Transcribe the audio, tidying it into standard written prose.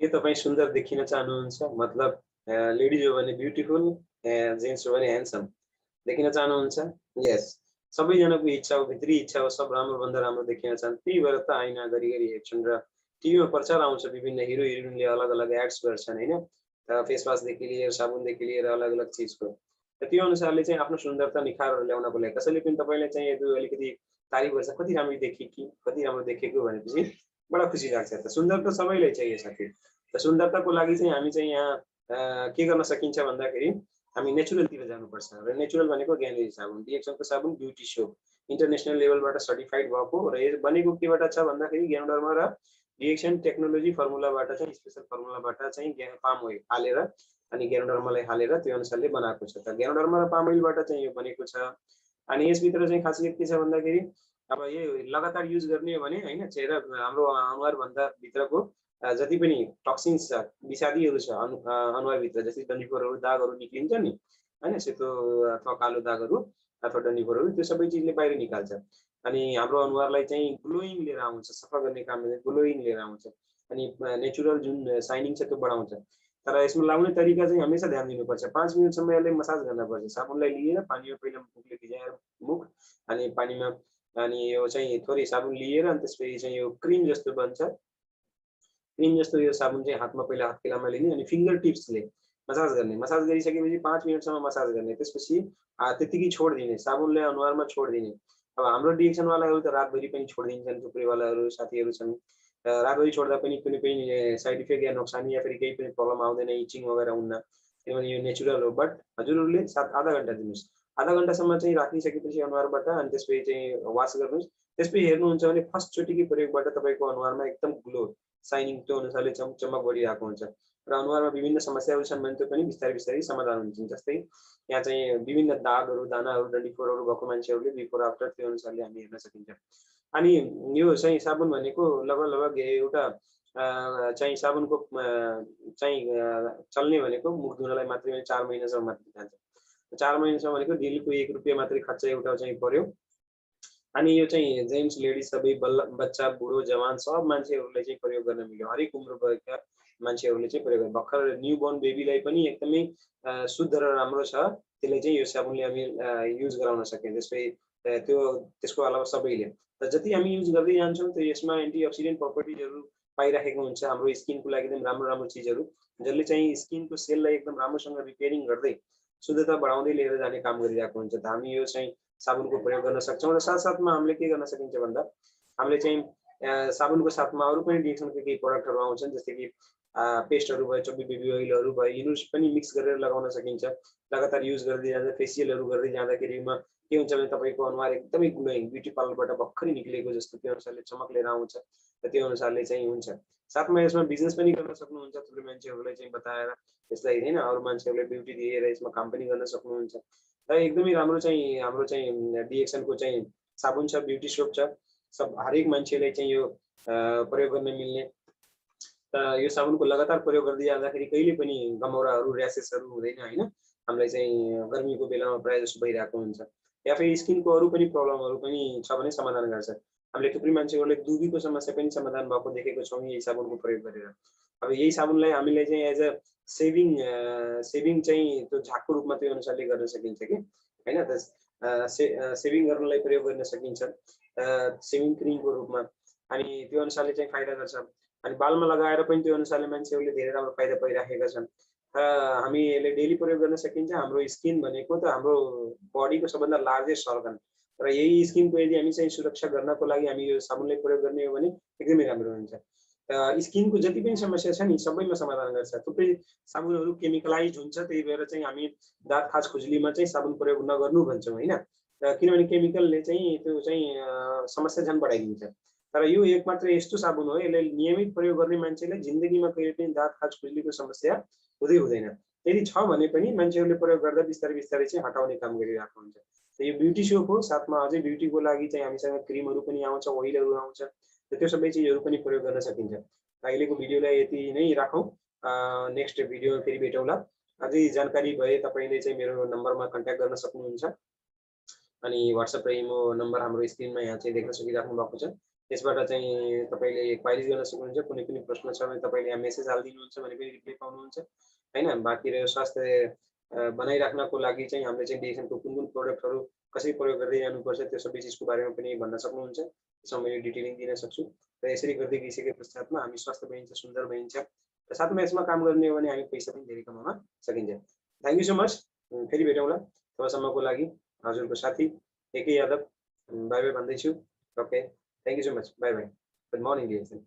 के तपाईँ सुन्दर देखिन चाहनुहुन्छ? मतलब लेडिज हो भने ब्युटिफुल, जेन्ट्स हो भने ह्यान्डसम देखिन चाहनुहुन्छ? यस, सबैजनाको इच्छा हो, भित्री इच्छा हो, सब राम्रो भन्दा राम्रो देखिन चाहन्छ। त्यही भएर त ऐना घरिघरि हेर्छन् र टिभीमा प्रचार आउँछ, विभिन्न हिरो हिरोइनले अलग अलग एड्स गर्छन् होइन, फेस वासदेखि लिएर साबुनदेखि लिएर अलग अलग चिजको। र त्यो अनुसारले चाहिँ आफ्नो सुन्दरता निखारेर ल्याउनको लागि कसैले पनि तपाईँलाई चाहिँ यदि अलिकति तारिफ गर्छ, कति राम्रो देखेकी, कति राम्रो देखेको भनेपछि बडा खुसी लाग्छ। त सुन्दर त सबैलाई चाहियो साथी। त सुन्दरताको लागि चाहिँ हामी चाहिँ यहाँ के गर्न सकिन्छ भन्दाखेरि हामी नेचुरलतिर जानुपर्छ। र नेचुरल भनेको ज्ञानेरी साबुन, डिएक्सनको साबुन, ब्युटी सोप, इन्टरनेसनल लेभलबाट सर्टिफाइड भएको र यो बनेको केबाट छ भन्दाखेरि ग्यानोडर्मा र डिएक्सन टेक्नोलोजी फर्मुलाबाट चाहिँ स्पेसल फर्मुलाबाट चाहिँ पाम ओइल हालेर अनि ग्यानोडर्मालाई हालेर त्यो अनुसारले बनाएको छ। त ग्यानोडर्मा र पाम ओइलबाट चाहिँ यो बनेको छ। अनि यसभित्र चाहिँ खासियत के छ भन्दाखेरि अब यो लगातार युज गर्ने हो भने होइन, चेहरा हाम्रो अनुहारभन्दा भित्रको जति पनि टक्सिन्स छ, विषादीहरू छ अनुहारभित्र, जस्तै डन्डीफोरहरू, दागहरू निक्लिन्छ नि होइन, सेतो अथवा कालो दागहरू अथवा डन्डीफोरहरू, त्यो सबै चिजले बाहिर निकाल्छ। अनि हाम्रो अनुहारलाई चाहिँ ग्लोइङ लिएर आउँछ, सफा गर्ने कामले ग्लोइङ लिएर आउँछ। अनि नेचुरल जुन साइनिङ छ त्यो बढाउँछ। तर यसमा लाउने तरिका चाहिँ हमेसा ध्यान दिनुपर्छ। 5 मिनटसम्म यसलाई मसाज गर्नुपर्छ। साबुनलाई लिएर पानीमा पहिला मुखले भिजाएर मुख, अनि पानीमा अनि यो चाहिँ थोरै साबुन लिएर अनि त्यसपछि चाहिँ यो क्रिम जस्तो बन्छ। क्रिम जस्तो यो साबुन चाहिँ हातमा पहिला हत्केलामा लिने अनि फिङ्गर टिप्सले मसाज गर्ने। मसाज गरिसकेपछि 5 मिनटसम्म मसाज गर्ने। त्यसपछि त्यतिकै छोडिदिने, साबुनले अनुहारमा छोडिदिने। अब हाम्रो डिएक्सनवालाहरू त रातभरि पनि छोडिदिन्छन्, थुप्रैवालाहरू साथीहरू छन्। रातभरि छोड्दा पनि कुनै पनि साइड इफेक्ट या नोक्सानी या फेरि केही पनि प्रब्लम आउँदैन, इचिङ वगैरह हुन्न, किनभने यो नेचुरल हो। बट हजुरहरूले आधा घन्टा दिनुहोस्। आधा घन्टासम्म चाहिँ राखिसकेपछि अनुहारबाट अनि त्यसपछि चाहिँ वास गर्नुहोस्। त्यसपछि हेर्नुहुन्छ भने फर्स्टचोटिकै प्रयोगबाट तपाईँको अनुहारमा एकदम ग्लो, साइनिङ त्यो अनुसारले चमक बढिरहेको हुन्छ र अनुहारमा विभिन्न समस्याहरू छन् भने त्यो पनि बिस्तारै बिस्तारै समाधान हुन्छ। जस्तै यहाँ चाहिँ विभिन्न दागहरू, दानाहरू, डन्डीफोरहरू भएको मान्छेहरूले बिफोर आफ्टर त्यो अनुसारले हामी हेर्न सकिन्छ। अनि यो चाहिँ साबुन भनेको लगभग एउटा चाहिँ साबुनको चाहिँ चल्ने भनेको मुख धुनलाई मात्रै 4 महिनासम्म मात्रै जान्छ। 4 महिनासम्म भनेको डेलीको 1 रुपियाँ मात्रै खर्च एउटा चाहिँ पर्यो। अनि यो चाहिँ जेन्ट्स, लेडिज सबै बच्चा, बुढो, जवान सब मान्छेहरूलाई चाहिँ प्रयोग गर्न मिल्यो। हरेक उम्र भएका मान्छेहरूले चाहिँ प्रयोग गर्नु। भर्खर न्यू बोर्न बेबीलाई पनि एकदमै शुद्ध र राम्रो छ, त्यसलाई चाहिँ यो साबुनले हामी युज गराउन सक्यौँ। त्यसपछि त्यसको अलावा सबैले र जति हामी युज गर्दै जान्छौँ त्यो यसमा एन्टिअक्सिडेन्ट प्रपर्टिजहरू पाइराखेको हुन्छ। हाम्रो स्किनको लागि एकदम राम्रो राम्रो चिजहरू, जसले चाहिँ स्किनको सेललाई एकदम राम्रोसँग रिपेयरिङ गर्दै शुद्धता बढाउँदै लिएर जाने काम गरिरहेको हुन्छ। त हामी यो चाहिँ साबुनको प्रयोग गर्न सक्छौँ। र साथसाथमा हामीले के गर्न सकिन्छ भन्दा हामीले चाहिँ साबुनको साथमा अरू पनि डिएक्सनका केही प्रडक्टहरू आउँछन्, जस्तै कि पेस्टहरू भयो, चोबी बेबी ओइलहरू भयो, यिनीहरू पनि मिक्स गरेर लगाउन सकिन्छ। लगातार युज गर्दै जाँदा, फेसियलहरू गर्दै जाँदाखेरिमा के हुन्छ भने तपाईँको अनुहार एकदमै ग्लोइङ, ब्युटी पार्लरबाट भर्खरै निक्लेको जस्तो त्यो अनुसारले चमक लिएर आउँछ र त्यो अनुसारले चाहिँ हुन्छ। साथमा यसमा बिजनेस पनि गर्न सक्नुहुन्छ। थुप्रै मान्छेहरूलाई चाहिँ बताएर यसलाई होइन, अरू मान्छेहरूलाई ब्युटी दिएर यसमा काम पनि गर्न सक्नुहुन्छ। र एकदमै राम्रो चाहिँ हाम्रो चाहिँ डिएक्सनको चाहिँ साबुन छ, ब्युटी सोप छ, सब हरेक मान्छेलाई चाहिँ यो प्रयोग गर्न मिल्ने। त यो साबुनको लगातार प्रयोग गर्दै जाँदाखेरि कहिले पनि गमौराहरू, र्यासेसहरू हुँदैन होइन। हामीलाई चाहिँ गर्मीको बेलामा प्रायः जस्तो भइरहेको हुन्छ, या फेरि स्किनको अरू पनि प्रब्लमहरू पनि छ भने समाधान गर्छ। हामीले थुप्रै मान्छेहरूले दुबीको समस्या पनि समाधान भएको देखेको छौँ यही साबुनको प्रयोग गरेर। अब यही साबुनलाई हामीले चाहिँ एज अ सेभिङ चाहिँ त्यो झागको रूपमा त्यो अनुसारले गर्न सकिन्छ कि होइन। त सेभिङ गर्नलाई प्रयोग गर्न सकिन्छ सेभिङ क्रिमको रूपमा। अनि त्यो अनुसारले चाहिँ फाइदा गर्छ। अनि बालमा लगाएर पनि त्यो अनुसारले मान्छेहरूले धेरै राम्रो फाइदा पाइराखेका छन्। हामी यसले डेली प्रयोग गर्न सकिन्छ। हाम्रो स्किन भनेको त हाम्रो बडीको सबभन्दा लार्जेस्ट अर्गन, र यही स्किनको यदि हामी चाहिँ सुरक्षा गर्नको लागि हामी यो साबुनलाई प्रयोग गर्ने हो भने एकदमै राम्रो हुन्छ। स्किनको जति पनि समस्या छ नि सबैमा समाधान गर्छ। थुप्रै साबुनहरू केमिकलाइज हुन्छ, त्यही भएर चाहिँ हामी दाँत खाज खुजुलीमा चाहिँ साबुन प्रयोग नगर्नु भन्छौँ होइन, किनभने केमिकलले चाहिँ त्यो चाहिँ समस्या झन् बढाइदिन्छ। तर यो एक मात्र यस्तो साबुन हो, यसलाई नियमित प्रयोग गर्ने मान्छेले जिन्दगीमा कहिले पनि दाँत खाज खुजुलीको समस्या हुँदैन। यदि छ भने पनि मान्छेहरूले प्रयोग गर्दा बिस्तारै बिस्तारै चाहिँ हटाउने काम गरिरहेको हुन्छ। यो ब्युटी सोप हो, साथमा अझै ब्युटीको लागि चाहिँ हामीसँग क्रिमहरू पनि आउँछ, ओइलहरू आउँछ, त्यो सबै चिजहरू पनि प्रयोग गर्न सकिन्छ। अहिलेको भिडियोलाई यति नै राखौँ, नेक्स्ट भिडियोमा फेरि भेटौँला। अझै जानकारी भए तपाईँले चाहिँ मेरो नम्बरमा कन्ट्याक्ट गर्न सक्नुहुन्छ। अनि वाट्सएप र इमो नम्बर हाम्रो स्क्रिनमा यहाँ चाहिँ देख्न सकिराख्नु भएको छ। त्यसबाट चाहिँ तपाईँले क्वाइरिज गर्न सक्नुहुन्छ। कुनै पनि प्रश्न छ भने तपाईँले यहाँ मेसेज हालिदिनुहुन्छ भने पनि रिप्लाई पाउनुहुन्छ हैन। बाँकी रह्यो स्वास्थ्य बनाइराख्नको लागि चाहिँ हामीले चाहिँ डिएसएमको कुन कुन प्रोडक्टहरू कसरी प्रयोग गर्दै जानुपर्छ त्यो सबै चिजको बारेमा पनि भन्न सक्नुहुन्छ। त्यसमा मैले डिटेलिङ दिन सक्छु र यसरी गर्दै गइसके पश्चातमा हामी स्वास्थ्य बनिन्छ, सुन्दर बनिन्छ र साथमा यसमा काम गर्ने हो भने हामी पैसा पनि धेरै कमाउन सकिन्छ। Thank you so much. फेरि भेटौँला। तबसम्मको लागि हजुरको साथी एके यादव बाई बाई भन्दैछु। Okay, thank you so much. By by. Good morning DSM.